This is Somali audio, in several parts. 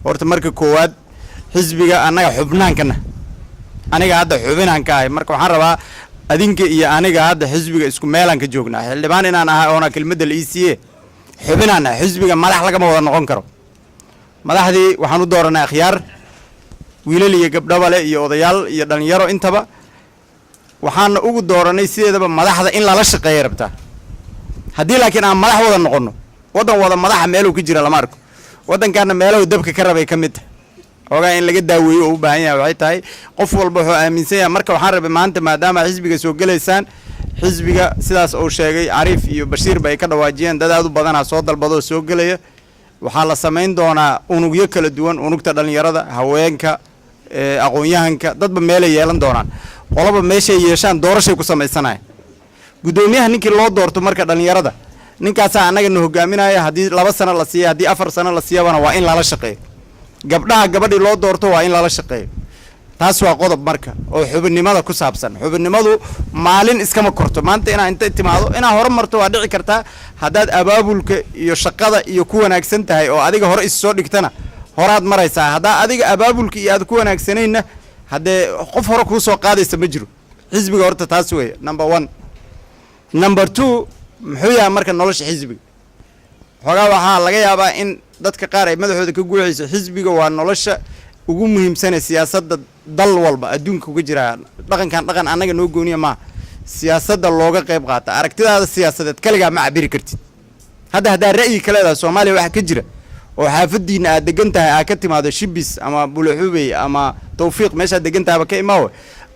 Horta marka koowaad, xisbiga annaga xubnaankana, aniga hadda xubinaan ka ahay. Marka waxaan rabaa adinka iyo aniga hadda xisbiga isku meelaan ka joognaa. Xildhibaan inaan ahay oona kelmadda la ii siiye, xubinaan ahay. Xisbiga madax lagama wada noqon karo. Madaxdii waxaan u dooranay akhyaar, wiilal iyo gabdhabale iyo odayaal iyo dhalinyaro intaba. Waxaana ugu dooranay sideedaba madaxda in lala shaqeeya rabtaa. Haddii laakiin aan madax wada noqonno, waddan wada madaxa meeluu ka jira lama arko. Waddankaana meelahu dabka ka rabay ka mid tahay, xoogaa in laga daaweeyo oo u baahan yahay. Waxay tahay qof walba wuxuu aaminsan yahay. Marka waxaan rabay maanta, maadaama xisbiga soo gelaysaan, xisbiga sidaas uu sheegay Cariif iyo Bashiirba ay ka dhawaajiyeen, dad aad u badanaa soo dalbadoo soo gelaya. Waxaa la samayn doonaa unugyo kala duwan: unugta dhallinyarada, haweenka, aqoon-yahanka. Dadba meelay yeelan doonaan, qolaba meeshay yeeshaan doorashay ku samaysanaya. Guddoomiyaha ninkii loo doorto marka dhallinyarada, ninkaasaa annaga na hogaaminaya. Haddii 2 sano la siiya, haddii 4 sano la siiyabana, waa in lala shaqeeyo. Gabdhaha, gabadhii loo doorto waa in lala shaqeeyo. Taas waa qodob marka oo xubinnimada ku saabsan. Xubinnimadu maalin iskama korto. Maanta inaa inta timaado inaa hore marto waa dhici kartaa. Haddaad abaabulka iyo shaqada iyo ku wanaagsan tahay oo adiga hore is soo dhigtana, horaad maraysaa. Haddaa adiga abaabulka iyo aad ku wanaagsanaynna, haddee qof hore kuu soo qaadaysa ma jiro. Xisbiga horta taas weeye number one. Number two, muxuu yahay marka nolosha xisbiga? Xoogaa waxaa laga yaabaa in dadka qaar ay madaxooda ka guuxayso. Xisbiga waa nolosha ugu muhiimsanee siyaasadda dal walba adduunka uga jiraa. Dhaqankan dhaqan annaga noo gooniya maaha. Siyaasadda looga qayb qaata. Aragtidaada siyaasadeed kaligaa ma cabiri kartid. Hadda haddaa ra'yi ka leedahay Soomaaliya waxa ka jira oo xaafadiina aad degan tahay, aad ka timaado Shibis ama Bulaxubey ama Tawfiiq, meeshaad degan tahayba ka imaawe,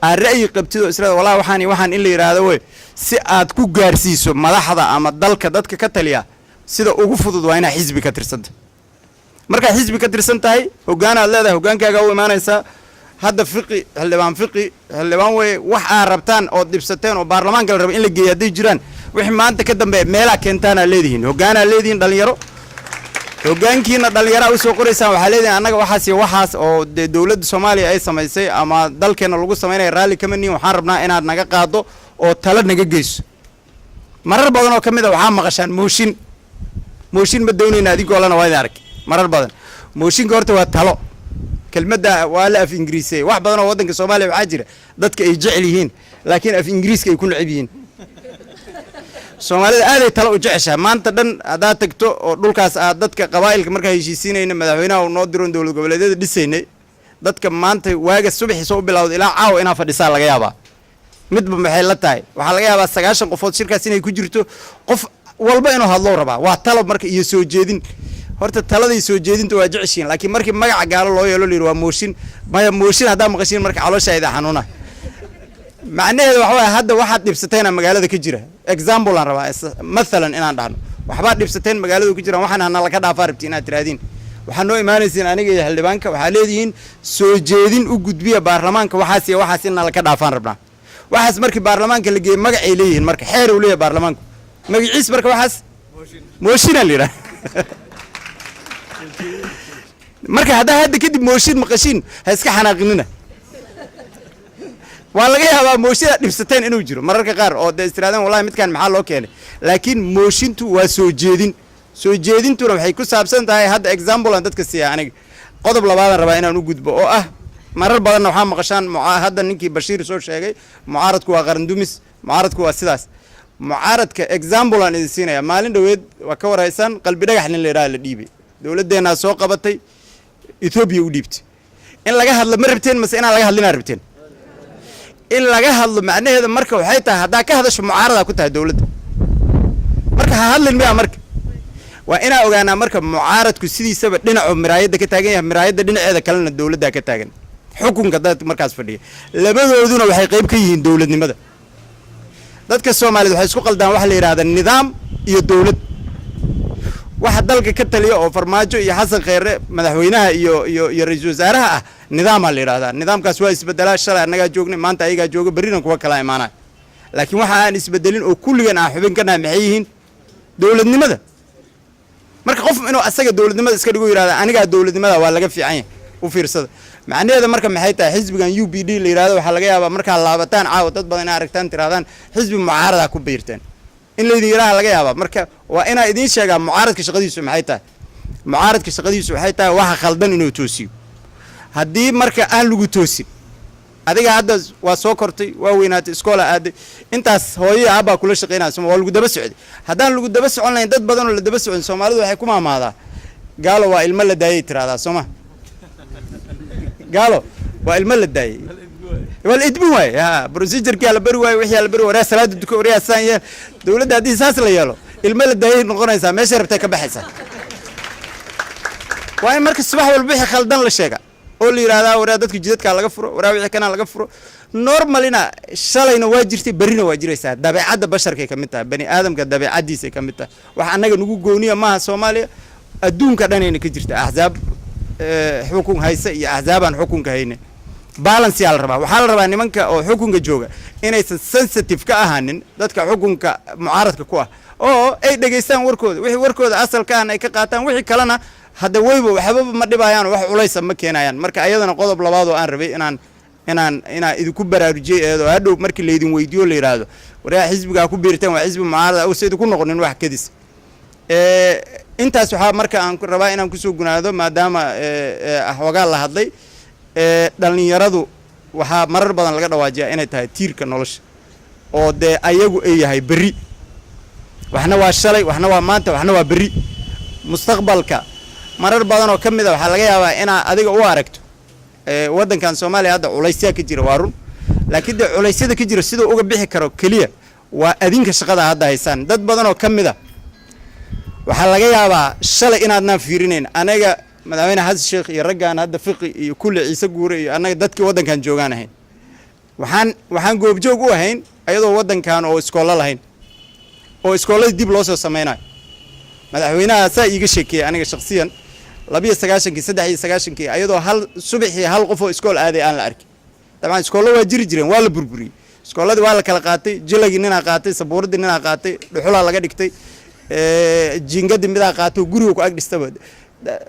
aad ra'yi qabtid oo isleeda wallahi waxaan iyo waxaan in la yidhaahdo wey, si aad ku gaarsiiso madaxda ama dalka dadka ka taliya, sida ugu fudud waa inaa xisbi ka tirsanta. Markaad xisbi ka tirsan tahay, hoggaanaad leedahay, hoggaankaagaa u imaanaysaa. Hadda Fiqi, Xildhibaan Fiqi, xildhibaan wey. Wax aad rabtaan ood dhibsateen oo baarlamaanka la raba in la geeyo hadday jiraan, wixii maanta ka dambeeya meelaa keentaanaa leedihiin, hoggaanaa leedihiin dhalinyaro. Hoggaankiina dhallinyaraa usoo qoraysaan. Waxaa leedihin annaga waxaas iyo waxaas oo dee dowladda Soomaaliya ay samaysay ama dalkeena lagu samaynaya raalli kama nihin. Waxaan rabnaa inaad naga qaado oo talo naga geyso. Marar badan oo ka mid a waxaa maqashaan mooshin. Mooshin ma doonayna adinkoo lana waa idin ark marar badan. Mooshinka horta waa talo. Kelmadda waa la af ingiriisay. Wax badan oo waddanka Soomaaliya waxaa jira dadka ay jecel yihiin, laakiin af Ingiriiska ay ku neceb yihiin. Soomaalida aaday talo u jeceshaha. Maanta dhan haddaad tagto oo dhulkaas aad dadka qabaa'ilka markaa heshiisiinayna, madaxweynaha uu noo diron, dowlad goboleedyada dhisaynay, dadka maanta waaga subaxii soo u bilowda ilaa caawa inaa fadhisaa laga yaabaa. Midba maxay la tahay? Waxaa laga yaabaa 90 qofood shirkaas inay ku jirto. Qof walba inuu hadlou rabaa. Waa talo marka iyo soo jeedin. Horta taladay soo jeedinta waa jeceshiin, laakiin markii magaca gaalo loo yeelo, la yidhi waa mooshin, maya. Mooshin haddaa maqashiin marka caloosha ida xanuuna. Macnaheedu waxa waaya hadda waxaad dhibsateena magaalada ka jira. Example aan rabaa, mathalan inaan dhahno waxbaad dhibsateen magaalada ku jiraan, waxaan hana laka dhaafaa rabti inaad tiraahdiin. Waxaa noo imaanaysiin aniga iyo xildhibaanka. Waxaa leedihiin soo jeedin u gudbiya baarlamaanka, waxaas iyo waxaas in nalaka dhaafaan rabnaa. Waxaas markii baarlamaanka la geeyey, magacay leeyihiin marka, xeer uu leeyahay baarlamaanku magaciis. Marka waxaas mooshinaa la yidhaha. Marka haddaa hadda kadib mooshin maqashiin, ha iska xanaaqinina. Waa laga yaabaa mooshidaad dhibsateen inuu jiro mararka qaar oo dee istiraadeen wallahi midkaan maxaa loo keenay. Laakiin mooshintu waa soo jeedin. Soo jeedintuna waxay ku saabsan tahay, hadda example aan dadka siiya aniga. Qodob labaadaan rabaa inaan u gudbo oo ah, marar badanna waxaa maqashaan hadda ninkii Bashiir soo sheegay, mucaaradku waa qarandumis, mucaaradku waa sidaas. Mucaaradka example aan idin siinaya. Maalin dhoweed waa ka warhaysaan, Qalbi Dhagax nin la yidhaha la dhiibay, dowladdeenaa soo qabatay, Etoobiya u dhiibtay. In laga hadlo ma rabteen mase inaan laga hadlinaa rabteen? In laga hadlo macnaheeda marka waxay tahay, haddaa ka hadasho mucaaradaa ku tahay dowladda. Marka ha hadlin miya? Marka waa inaa ogaanaa marka mucaaradku sidiisaba dhinacuu miraayadda ka taagan yahay, miraayadda dhinaceeda kalena dowladdaa ka taagan, xukunka dad markaas fadhiya. Labadooduna waxay qayb ka yihiin dowladnimada. Dadka Soomaaliyed waxay isku qaldaan waxa la yidhahda nidaam iyo dowlad. Waxa dalka ka taliya oo Farmaajo iyo Xasan Kheyre, madaxweynaha iyo ra-iisul wasaaraha ah, nidaamaa la yidhahdaa. Nidaamkaas waa isbedelaa. Shalay annagaa joognay, maanta ayagaa jooga, berrina kuwa kalaa imaanaya. Laakiin waxa aan isbedelin oo kulligan aan xubin ka nahay maxay yihiin? Dowladnimada. Marka qof inuu asaga dowladnimada iska dhigo, yidhahda anigaa dowladnimada, waa laga fiican yahay. U fiirsada, macnaheeda marka maxay tahay? Xisbigan UPD la yidhahdo waxaa laga yaabaa markaa laabataan caawa dad badan inaa aragtaan, tirahdaan xisbi mucaaradaa ku biirteen, in laydin yidhaha laga yaabaa. Marka waa inaa idiin sheegaa mucaaradka shaqadiisu maxay tahay. Mucaaradka shaqadiisu waxay tahay waxa khaldan inuu toosiyo. Haddii marka aan lagu toosin, adiga hadda waa soo kortay, waa weynaatay, iskoola aaday, intaas hooyo aabbaa kula shaqeynaya, soma? Waa lagu daba socday. Haddaan lagu daba socon lahayn, dad badan oo la daba socon, Soomaalidu waxay ku maamaadaa, "Gaalo waa ilmo la daayay," tiraahdaa, soo ma? Gaalo waa ilmo la daayay, waa la edbin waaye. Ha procedure-kii la bari waaye, wixii la bari, "Waryaa, salaada duko, waryaa, saan yeel." Dowladda haddii saas la yeelo, ilmo la daayay noqonaysaa, meeshay rabtay ka baxaysaa. Waa in marka subax walba wixii khaldan la sheega oo la yidhahdaa, "Waraa, dadka jidadkaa laga furo, waraa, wixii kanaa laga furo." Normalina shalayna waa jirtay, berrina waa jiraysaa. Dabeecadda basharkay ka mid tahay, bani aadamka dabeecaddiisay ka mid tahay. Wax annaga nagu gooniya maaha Soomaaliya, adduunka dhanayna ka jirta axsaab xukun haysa iyo axsaabaan xukunka haynin. Balance yaa la rabaa. Waxaa la rabaa nimanka oo xukunka jooga inaysan sensitive ka ahaanin dadka xukunka mucaaradka ku ah, oo ay dhegaystaan warkooda, wixii warkooda asalka ahna ay ka qaataan, wixii kalena hadda weyba waxbaba ma dhibayaan, wax culaysa ma keenayaan. Marka ayadana qodob labaad oo aan rabay inaan idinku baraarujiyey eedoo hadhow markii laydin weydiiyo, la yidhaahdo, "Waryaa, xisbigaa ku biirteen waa xisbi mucaarada," uusa idinku noqonin wax kadis. Intaas waxaa marka aan rabaa inaan kusoo gunaado, maadaama xoogaa la hadlay. Dhallinyaradu waxaa marar badan laga dhawaajiyaa inay tahay tiirka nolosha, oo dee ayagu ay yahay berri. Waxna waa shalay, waxna waa maanta, waxna waa berri, mustaqbalka. Marar badan oo ka mid a waxaa laga yaabaa inaa adiga u aragto waddankan Soomaaliya hadda culaysyaa ka jira. Waa run, laakiin dee culaysyada ka jira siduu uga bixi karo keliya waa adinka shaqada hadda haysaan. Dad badan oo ka mid a waxaa laga yaabaa shalay inaadnaan fiirinayn. Anaga Madaxweyne Xasan Sheekh iyo raggan hadda, Fiqi iyo kulli, Ciise Guure iyo annaga, dadkii waddankan joogaan ahayn, waxaan goobjoog u ahayn ayadoo waddankan oo iskoollo lahayn oo iskoolladii dib loo soo sameynayo. Madaxweynaha saa iiga sheekeeyey aniga shaksiyan, 92-kii, 93-kii, ayadoo hal subaxii hal qof oo iskool aaday aan la arkin. Dabcan iskoollo waa jiri jireen, waa la burburiyey iskoolladii, waa la kala qaatay. Jilagii ninaa qaatay, sabuuraddii ninaa qaatay, dhuxulaa laga dhigtay, jiingadii midaa qaatay oo guriga ku ag dhistaba.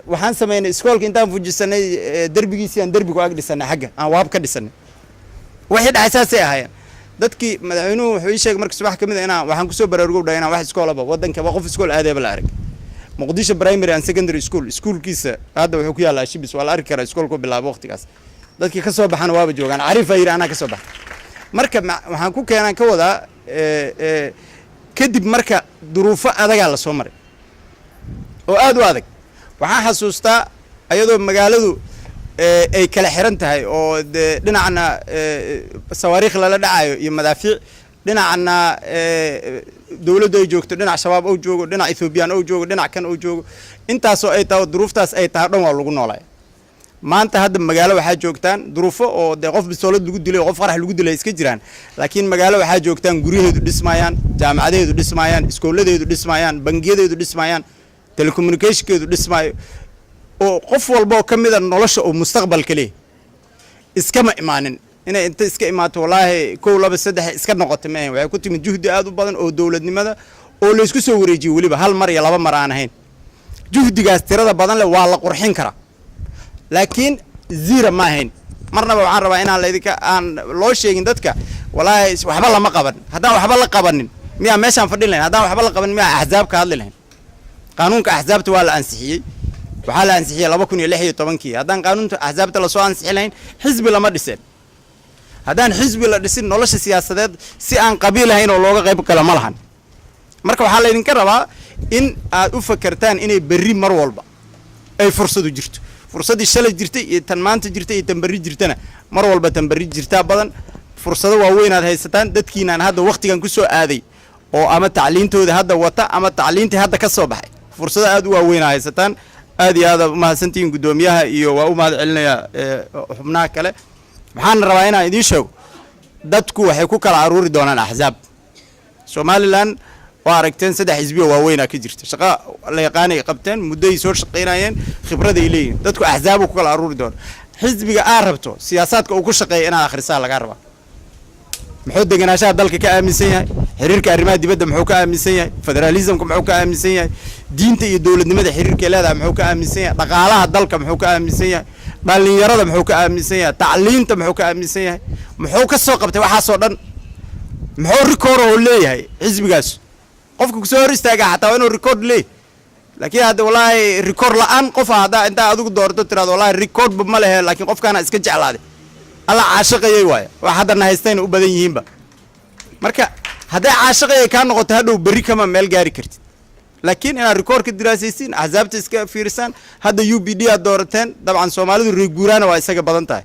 Waxaan sameynay iskoolka intaan fujisanay derbigiisii, aan derbi ku ag dhisanay, xagga aan waab ka dhisanay. Wixii dhacay saasay ahaayeen dadkii. Madaxweynuhu wuxuu ii sheegay marka subax ka mid a inaan waxaan kusoo baraarugow dhahay inaan wax iskoolaba waddankaba qof iskool aadayba la arag. Muqdisho Primary and Secondary School, iskuulkiisa hadda wuxuu ku yaallaa Shibis, waa la arki karaa. Iskoolku bilaabo waqtigaas dadkii ka soo baxana waaba joogaan. Cariif aa yidhi, "Anaa ka soo baxa." Marka waxaan ku keenaan ka wadaa, kadib marka duruufo adagaa la soo maray oo aad u adag. Waxaan xasuustaa ayadoo magaaladu ay kala xiran tahay, oo dee dhinacna sawaariikh lala dhacayo iyo madaafiic, dhinacna dowladdu ay joogto, dhinac Shabaab ou joogo, dhinac Ethoobiyan ou joogo, dhinac kan ou joogo, intaasoo ay tahay, duruuftaas ay tahay dhan, waa lagu noolay. Maanta hadda magaalo waxaa joogtaan duruufo oo dee qof bistoolad lagu dilay, qof qarax lagu dilay iska jiraan, laakiin magaalo waxaa joogtaan guryaheedu dhismayaan, jaamacadaheedu dhismayaan, iskooladeedu dhismayaan, bangiyadeedu dhismayaan, telecommunicationkeedu dhismaayo, oo qof walba oo ka mida nolosha oo mustaqbalka leeyahy. Iskama imaanin inay inta iska imaato, wallaahi, kow, laba, saddex iska noqota maahan. Waxay ku timid juhdi aad u badan oo dowladnimada oo laysku soo wareejiyey, weliba hal mar iyo laba mar aan ahayn. Juhdigaas tirada badan leh waa la qurxin karaa, laakiin zero ma ahayn marnaba. Waxaan rabaa inaan laydinka aan loo sheegin dadka, "Wallaahi waxba lama qaban." Haddaan waxba la qabanin, miyaa meeshaan fadhin lahayn? Haddaan waxba la qabanin, miyaa axsaab ka hadli lahayn? Qaanuunka axsaabta waa la ansixiyey, waxaa la ansixiyey 2016-kii. Haddaan qaanuunka axsaabta lasoo ansixi lahayn, xisbi lama dhiseen. Haddaan xisbi la dhisin, nolosha siyaasadeed si aan qabiil ahayn oo looga qayb galo ma lahan. Marka waxaa laydinka rabaa in aad u fakertaan inay berri mar walba ay fursadu jirto. Fursaddii shalay jirtay iyo tan maanta jirtay iyo tan berri jirtana, mar walba tan berri jirtaa badan. Fursado waaweyn aad haysataan, dadkiinaan hadda waktigan ku soo aaday oo ama tacliintooda hadda wata ama tacliintii hadda ka soo baxay, fursado aad u waaweyn aa haysataan. Aad iyo aad aad umahadsantihiin. Guddoomiyaha iyo waa u mahad celinayaa xubnaha kale. Waxaana rabaa inaan idiin sheego, dadku waxay ku kala aruuri doonaan axsaab. Somaliland waa aragteen, saddex xisbiyo waaweynaa ka jirta, shaqa la yaqaanay qabteen, muddoay soo shaqaynayeen, khibraday leeyihin. Dadku axsaabu ku kala aruuri doona. Xisbiga aad rabto siyaasaadka uu ku shaqeeya inaad akhrisaa lagaa rabaa. Muxuu degenaanshaha dalka ka aaminsan yahay? Xiriirka arrimaha dibadda muxuu ka aaminsan yahay? Federalismka muxuu ka aaminsan yahay? Diinta iyo dowladnimada xiriirkay leedahay muxuu ka aaminsan yahay? Dhaqaalaha dalka muxuu ka aaminsan yahay? Dhallinyarada muxuu ka aaminsan yahay? Tacliinta muxuu ka aaminsan yahay? Muxuu ka soo qabtay waxaasoo dhan? Muxuu record oo leeyahay xisbigaas? Qofka kusoo hor istaagaa xataa waa inuu record leeyahay. Laakiin hadda wallaahi record la-aan qofa haddaa intaa adigu doorto tiraado, "Wallahi recordba ma lehe, laakiin qofkaana iska jeclaaday, Alla caashiqayay," waaya. Wax haddana haystayna u badan yihiinba. Marka hadday caashiqayay kaa noqoto, hadhow berri kama meel gaari kartid. Laakiin inaad record ka diraasaysiin, axsaabta iska fiirisaan. Hadda UPD aad doorateen. Dabcan Soomaalidu reer guuraana waa isaga badan tahay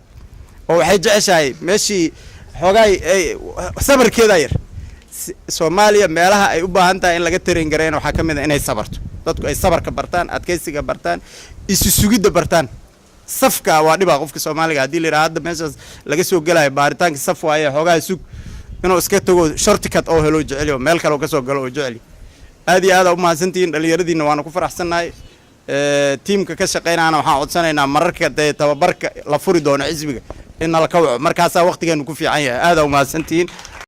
oo waxay jeceshahay meeshii xoogaay sabarkeedaa yar. Soomaaliya meelaha ay u baahan tahay in laga train gareyn waxaa ka mid a inay sabarto, dadku ay sabarka bartaan, adkaysiga bartaan, isu sugidda bartaan. Safka waa dhibaa qofka Soomaaliga. Haddii la yidhaha hadda meeshaas laga soo gelayo baaritaanka saf waaye, xoogaha sug, inuu iska tago shortcut oo helo jeceliyo, meel kale oo kasoo galo oo jeceli. Aad iyo aad aa umahadsantihiin dhalinyaradiina, waana ku faraxsannahay. Tiimka ka shaqeynaana waxaan codsanaynaa mararka dee tababarka la furi doono xisbiga in nala ka waco, markaasaa waqtigeenu ku fiican yahay. Aad aa umahadsantihiin.